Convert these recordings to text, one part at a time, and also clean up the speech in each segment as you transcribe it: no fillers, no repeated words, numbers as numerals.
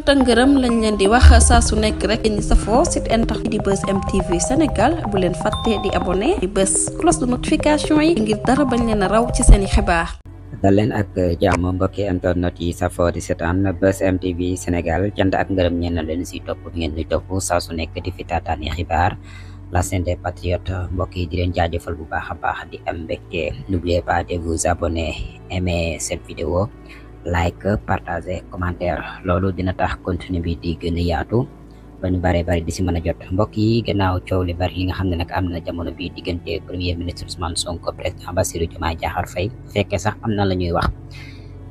tëngërëm lañ leen di wax saa su nekk rek ñi safoo site internet di Buzz M TV Sénégal bu leen fàtte di abonné di bës cloche de notification yi ngir dara bañ leen a raw ci seeni xibaar. dal leen ak jàmm mbokki internet yi safoo di seetaan Buzz M TV Sénégal cant ak ngërëm ñeen leen si topp bi ngeen di topp saa su nekk di fi taataani xibaar la chaîne des patriotes mbokk yi di leen jaajëfal bu baax a baax di am mbégte n'oubliez pas de vous abonner aimer cette vidéo like partager commentaire loolu dina tax contenu bi di gën a yaatu ba ñu bari di si mën a jot mbokk yi gannaaw coow li bari li nga xam ne nag am na jamono bi diggante premier ministre Ousmane Sonko président Bassirou Diomaye Diakhar Faye fekkee sax am na la ñuy wax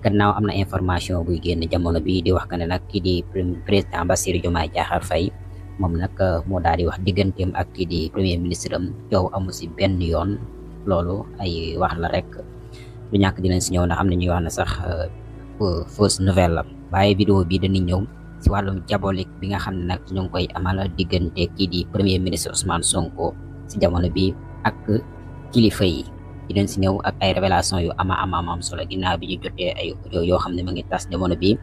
gannaaw am na information buy génn jamono bi di wax que ne nag kii di président Bassirou Diomaye Diakhar Faye moom nag moo daal di wax digganteem ak kii di premier ministre am coow amu si benn yoon loolu ay wax la rek du ñàkk dinañ si ñëw ndax am na ñuy wax ne sax fausse nouvelle la waaye vidéo bi dañuy ñëw si wàllum diabolique bi nga xam ne nag ñu ngi koy amal diggante kii di premier ministre Ousmane Sonko si jamono bi ak kilifa yi dinañ si ñëw ak ay révélation yu am solo ginnaaw bi ñu jotee ay audio yoo xam ne ma ngi tas jamono bi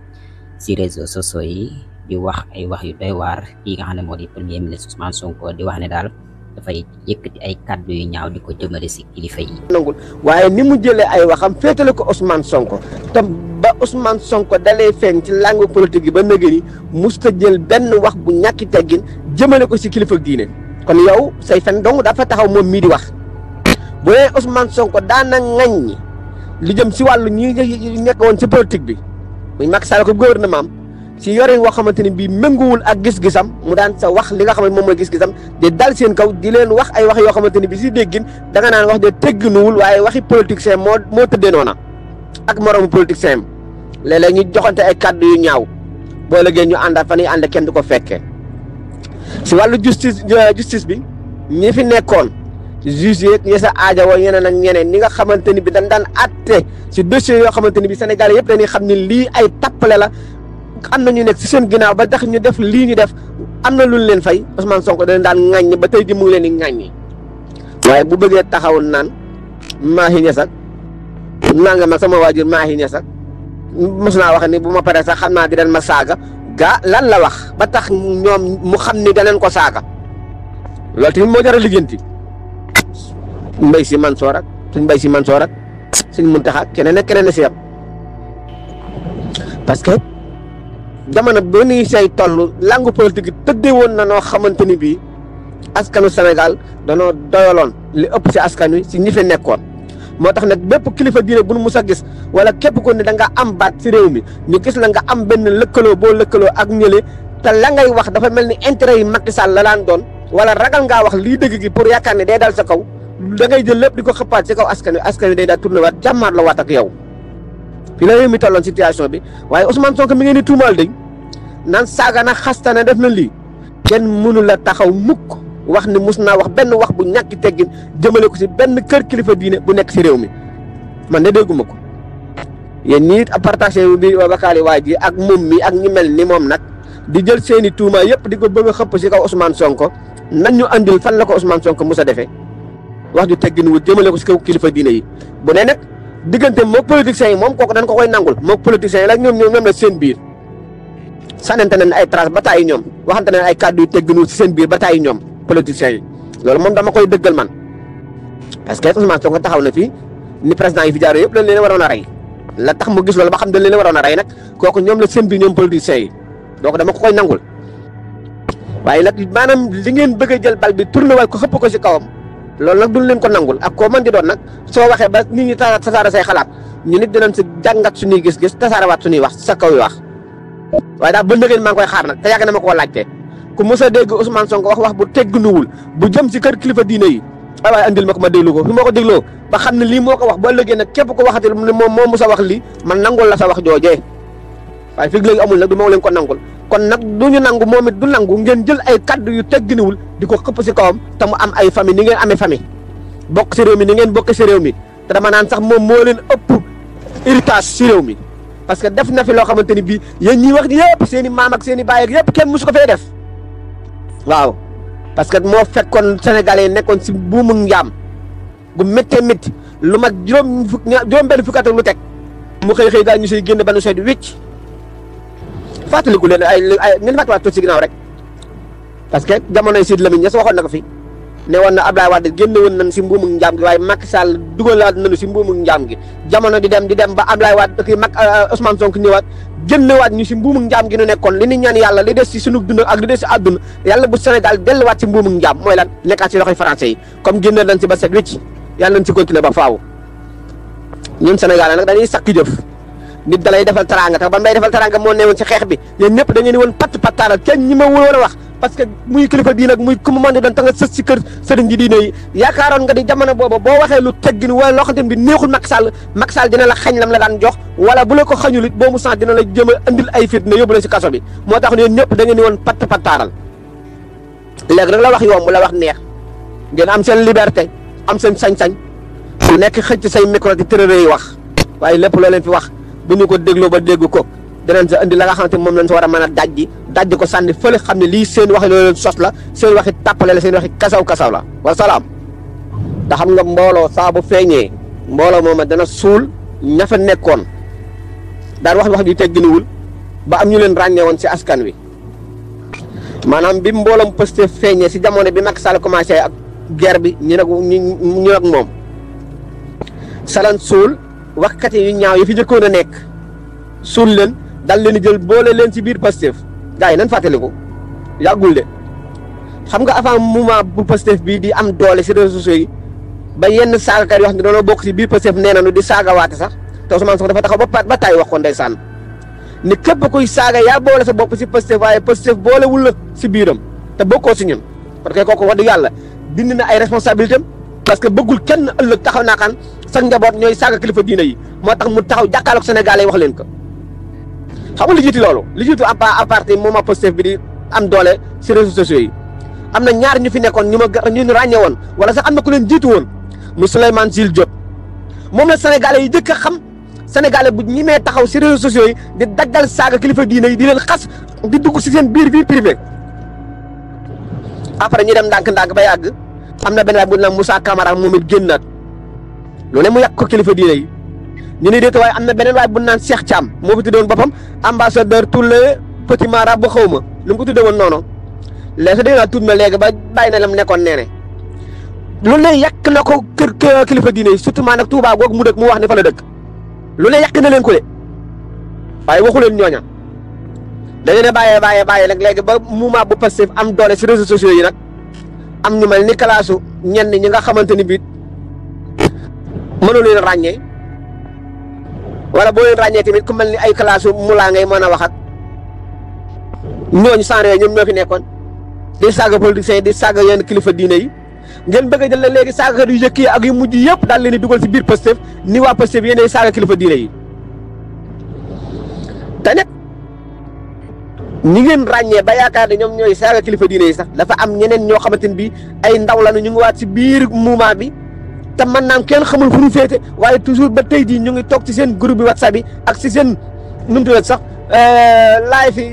si réseaux sociaux yi di wax ay wax yu doy waar kii nga xam ne moo di premier ministre Ousmane Sonko di wax ne daal dafay yëkkati ay kàddu yu ñaaw di ko jëmale si kilifa yi. nangul waaye ni mu jëlee ay waxam féetale ko Ousmane Sonko te ba Ousmane Sonko dalee feeñ ci langue politique yi ba nëgë ni musta jël benn wax bu ñàkki teggin jëmale ko si kilifa diine kon yow say fen dong dafa taxaw moom mii di wax bu dee Ousmane Sonko daana ŋaññi lu jëm si wàllu ñi nekk woon si politique bi muy Macky Sall ko gouvernement si yore woo xamante ni bii méngoowul ak gis-gisam mu daan sa wax li nga xam ne moom mooy gis-gisam di dal seen kaw di leen wax ay wax yoo xamante ni bi si déggin da nga naan wax de tegginuwul waaye waxi politicien moo tëddee noona ak moroomu politicien am léeg-léeg ñu joxante ay kàddu yu ñaaw boo léegi ñu àndaat fa ñuy ànd kenn du ko fekkee si wàllu justice bi ñi fi nekkoon juge yeeg ñi sa aaja woo ñeneen ak ñeneen ñi nga xamante ni bi dañ daan atte si dossier yoo xamante ni bi Sénégal yëpp dañuy xam ni lii ay tappale la am na ñu nekk si seen ginnaaw ba tax ñu def lii ñu def am na luñ leen fay Ousmane Sonko dañ daan ŋàññi ba tey ji mu ngi leen di ŋàññi waaye bu bëggee taxaw naan maahi ñes ak nanga mag sama waajur maahi ñes ak mos naa wax ni bu ma paree sax xam naa di den ma saaga gaa lan la wax ba tax ñoom mu xam ni daneen ko saaga loolu tamit moo jar a liggéenti mbay si Mansoor ak suñ mbay si Mansoor ak suñ Muntaxa keneen ak keneen si yam parce que jamono ba ni say toll langue politique tëddee woon na noo xamante ni bii askanu Sénégal danoo doyaloon li ëpp si askan wi si ñi fi nekkoon moo tax nag bépp kilifa diine bu nu mus a gis wala képp ko ne da nga am baat si réew mi ñu gis la nga am benn lëkkaloo boo lëkkaloo ak ñële te la ngay wax dafa mel ni intérêt yi Macky Sall la daan doon wala ragal ngaa wax lii dëgg gi pour yaakaar ne day dal sa kaw da ngay jël lépp di ko xëppaat si kaw askan wi day daal tourné waat jàmmaar la waat ak yow fi la réew mi tolloon situation bi waaye Ousmane Sonko mi ngeen di tuumaal dañ naan saaga na xasta na def na lii kenn mënu la taxaw mukk wax ni mus naa wax benn wax bu ñàkki teggin jëmale ko si benn kër kilifa diine bu nekk si réew mi man de dégguma ko yéen ñii partagé bi wakaali waa ji ak moom mi ak ñi mel ni moom nag di jël seeni tuuma yëpp di ko bëgg a xëpp si kaw Ousmane Sonko nan ñu andil fan la ko Ousmane Sonko mus a defee wax ju teggin wut jëmale ko si kaw kilifa diine yi bu ne nag diggante mook politiciens yi moom kooku dañ ko koy nangul mook politiciens yi la ñoom la seen biir sànnante nañ ay trace ba tàyyi ñoom waxante nañ ay kàddu yu tegginu ci seen biir ba tàyyi ñoom politiciens yi loolu moom dama koy dëggal man parce que Ousmane Sonko taxaw na fii ni président yi fi jaar yëpp dañ leen waroon a rey la tax mu gis loolu ba xam dañ leen waroon a rey nag kooku ñoom la seen biir ñoom politiciens yi donc dama ko koy nangul waaye nag maanaam li ngeen bëgg a jël bal bi tourné waat ko xëpp ko ci kawam loolu nag duñ leen ko nangul ak koo mën di doon nag soo waxee ba nit ñi tasaare say xalaat ñu nit dinañ si jàngat suñuy gis-gis tasaarewaat suñuy wax sa kaw yi wax waaye daal ba ndëgeen maa ngi koy xaar nag te yàgg na ma koo laajte ku mos a dégg Ousmane Sonko wax bu tegginuwul bu jëm si kër kilifa diine yi waaye andil ma ko ma déglu ko fi ma ko dégloo ba xam ne lii moo ko wax ba léegi nag képp ko waxati ne moom moo mos a wax lii man nangul la sa wax joojee waaye fi léegi amul nag du ma leen ko nangul kon nag du ñu nangu moom it du nangu ngeen jël ay kaddu yu tegginuwul di ko xëpp si kawam te mu am ay famille ni ngeen amee famille bokk si réew mi ni ngeen bokk si réew mi te dama naan sax moom moo leen ëpp héritage si réew mi parce que def na fi loo xamante ni bii yéen ñiy wax yëpp seen i maam ak seen i baay ak yëpp kenn musu ko fee def waaw parce que moo fekkoon Sénégalais yi nekkoon si buumu njaam gu méttee métti lu mag juróom benn fukki at ak lu teg mu xëy daal ñu siy génn ba nu sooy wicc fàttaliku leen ay ngeen fàttaliwaat tuuti si ginnaaw rek parce que jamonoy Sidy Lamine Niass waxoon na ko fi ne woon na Abdoulaye Wade génne woon nañ si mbuumu njaam gi waaye Macky Sall dugalaat nañu si mbuumu njaam gi jamono di dem ba Abdoulaye Wade kii Ousmane Sonko ñëwaat génnewaat ñu si mbuumu njaam gi nu nekkoon li ni ñaan yàlla li des si sunu dund ak li des si àdduna yàlla bu Sénégal delluwaat si mbuumu njaam mooy lan nekkaat si loxoy français yi comme génne nañ si ba set wicc yàlla nañ si continuer ba faaw ñun Sénégal nag dañuy sakki jëf nit dalay defal teraanga tax ba mbay defal teraanga moo newoon ci xeex bi yéen ñëpp da ngeen di woon pattaaral kenn ñi ma woon a wax parce que muy kilifa diine ak muy ku mu mën di doon ta nga sës si kër sëriñ ji diine yi yaakaaroon nga di jamono booba boo waxee lu teggin wala loo xamante bi neexul Macky Sall dina la xañ lam la daan jox wala bu la ko xañul it boo mu sant dina la jëm a andil ay fitna yóbbu la si kaso bi moo tax yéen ñëpp da ngeen di woon pattaaral léegi nag la wax yomb la wax neex ngeen am seen liberté am seen sañ-sañ su nekk xëcc say micro di tërëre yi wax waaye lépp loo leen fi wax bu ñu ko dégloo ba dégg ko dinañ sa indi la nga xamante moom lañ sa war a mën a dajji ko sànni fële xam ne lii seen waxi loolu leen sos la seen waxi tàppale la seen waxi kasaw la wasalaam. te xam nga mbooloo saa bu feeñee mbooloo moom dana suul ña fa nekkoon daan wax ju tegginiwul ba am ñu leen ràññee woon si askan wi maanaam bi mbooloom Pastef feeñee si jamono bi Macky Sall commencé ak guerre bi ñu nag moom salan suul waxkat yu ñaaw yi fi jëkkoon a nekk suul leen dal leen di jël boole leen ci biir Pastef gars yi nan fàttaliku yàggul de xam nga avant moment bu Pastef bii di am doole ci réseaux sociaux yi ba yenn saagakat yi wax ne dañoo bokk ci biir Pastef nee nañu di saagawaate sax te Ousmane Sonko dafa taxaw ba tay wax ko ndeysaan ni képp kuy saaga yaa boole sa bopp ci Pastef waaye Pastef boolewul la ci biiram te bokkoo ci ñun parce que kooku wax dëgg yàlla dindi na ay responsabilités parce que bëggul kenn ëllëg taxaw naa kan sax njaboot ñooy saaga kilifa diine yi moo tax mu taxaw jàkkaarloog Sénégalais yi wax leen ko xam nga li jiitu loolu li jiitu à partir moment Pastef bi di am doole ci réseaux sociaux yi am na ñaar ñu fi nekkoon ñu ràññee woon wala sax am na ku leen jiitu woon mu Souleymane Jules Diop moom la Sénégalais yi jëkk a xam Sénégalais bu ñi mee taxaw ci réseaux sociaux yi di daggal saaga kilifa diine yi di leen xas di dugg ci seen biir vie privée après ñu dem ndànk-ndànk ba yàgg am na benn waay bu ñu naan Moussa Camara moom it génnaat lu ne mu yàq ko kilifa diine yi ñu ne déet waaye am na beneen waay bu ñu naan Cheikh Thiam moo fi tuddewoon boppam ambassadeur tous les petits marabouts xaw ma lu mu ko tuddewoon noonu léegi dégg naa tudd na léegi ba bàyyi na lam nekkoon nee ne lu ne yàq na ko kër kilifa diine yi surtout maa nag Touba googu mu dëkk mu wax ne fa la dëkk lu ne yàq na leen ko de waaye waxu leen ñooña dañu ne bàyyee nag léegi ba moment bu Pastef am doole ci réseaux sociaux yi nag am ñu mel ni kalaasu ñenn ñi nga xamante ni bii mënoo leen ràññee wala boo leen ràññee tamit ku mel ni ay kalaasu mulaa ngay mën a wax ak ñooñu sans ñoom ñoo fi nekkoon di saaga politiciens yi di saaga yenn kilifa diine yi ngeen bëgg a jël la léegi saagakat yu njëkk yi ak yu mujj yëpp daal leen di dugal ci biir Pastef ni waa Pastef yéenay saaga kilifa diine yi te nag ñi ngeen ràññee ba yaakaar ne ñoom ñooy saaga kilifa diine yi sax dafa am ñeneen ñoo xamante ne bii ay ndaw lañu ñu ngi waat ci biir mouvement bi te man naam kenn xamul fu ñu féete waaye toujours ba tey jii ñu ngi toog ci seen groupe bi WhatsApp bi ak ci seen nu mu tuddati sax live fi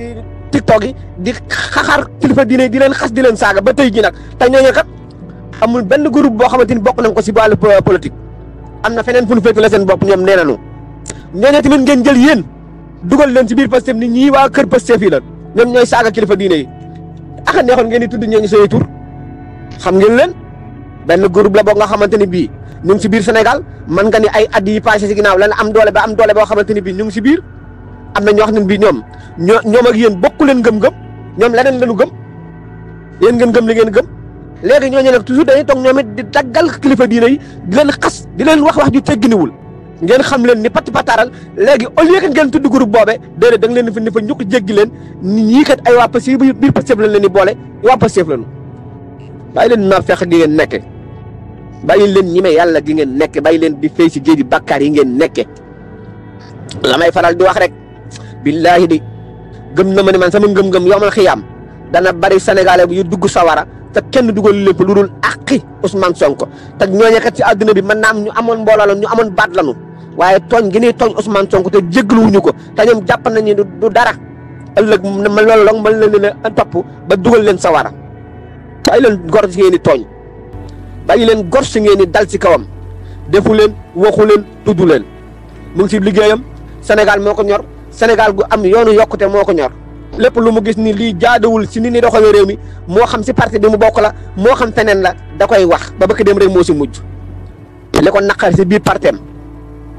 TikTok yi di xaxar kilifa diine yi di leen xas di leen saaga ba tey jii nag te ñooñu kat amul benn groupe boo xamante ni bokk nañ ko ci wàllu politique am na feneen fu ñu féete la seen bopp ñoom nee nañu ñooñu tamit ngeen jël yéen dugal leen ci biir Pastef nit ñi waa kër Pastef yi la ñoom ñooy saaga kilifa diine yi aka neexoon ngeen di tudd ñooñu seen tur xam ngeen leen benn groupe la boo nga xamante ni bii ñu ngi ci biir Sénégal man nga ni ay at yi passé ci ginnaaw lan am doole boo xamante ni bii ñu ngi ci biir am na ñoo xam ne bii ñoom ak yéen bokku leen gëm-gëm ñoom leneen lañu gëm yéen ngeen gëm li ngeen gëm léegi ñooñu nag toujours dañuy toog ñoom it di daggal kilifa diine yi di leen xas di leen wax ju tegginiwul ngeen xam leen ni patti pataaral léegi au lieu que ngeen tudd groupe boobee déedéet da nga leen ni fa ñukk jéggi leen ñii kat ay waa Pastef biir Pastef lañ leen di boole waa Pastef lañu bàyyi leen nar fexe gi ngeen nekke bàyyi leen ñime yàlla gi ngeen nekke bàyyi leen di fay si géej gi bàkkaar yi ngeen nekke la may faral di wax rek billaahi di gëm na ma ni man sama ngëm-ngëm yoomal xiyaam dana bari sénégalais yu dugg sawara te kenn dugal lépp lu dul àqi Ousmane Sonko te ñooñu kat ci àdduna bi mën naa am ñu amoon mbooloo la ñu amoon baat lanu waaye tooñ gi ñuy tooñ Ousmane Sonko te jéggaluwuñu ko te ñoom jàpp nañu du dara ëllëg ma loolu la mën na leen a topp ba dugal leen sawara bàyyi leen gor si ngeen di tooñ bàyyi leen gor si ngeen di dal ci kawam defu leen waxu leen tudd leen mu ngi ci liggéeyam Sénégal moo ko ñor Sénégal gu am yoonu yokkute moo ko ñor lépp lu mu gis ni lii jaaduwul si ni doxalee réew mi moo xam si parti bi mu bokk la moo xam feneen la da koy wax ba bëgg dem rek moo si mujj li ko naqar si biir partem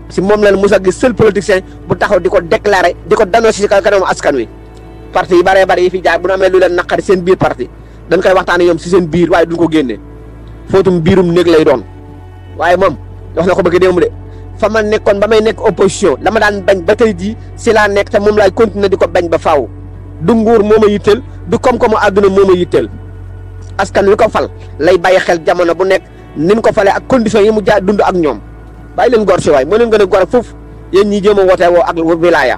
si moom la mos a gis seul politicien bu taxaw di ko déclaré di ko dénoncé si kanamu askan wi parti yi bëree bëri yi fi jaar bu ñu amee lu leen naqari seen biir parti dañ koy waxtaanee ñoom si seen biir waaye duñ ko génnee footum biirum néeg lay doon waaye moom wax na ko bëgg démb de fa ma nekkoon ba may nekk opposition la ma daan bañ ba tey jii si laa nekk te moom laay continuer di ko bañ ba faaw du nguur moo ma yitteel du koom-koomu àdduna moo ma yitteel askan wi ko fal lay bàyyi xel jamono bu nekk nin ko falee ak conditions yi mu dund ak ñoom bàyyi leen gor si waay moo leen gën a gor foofu yéen ñi jéem a wootee woo ak wilaya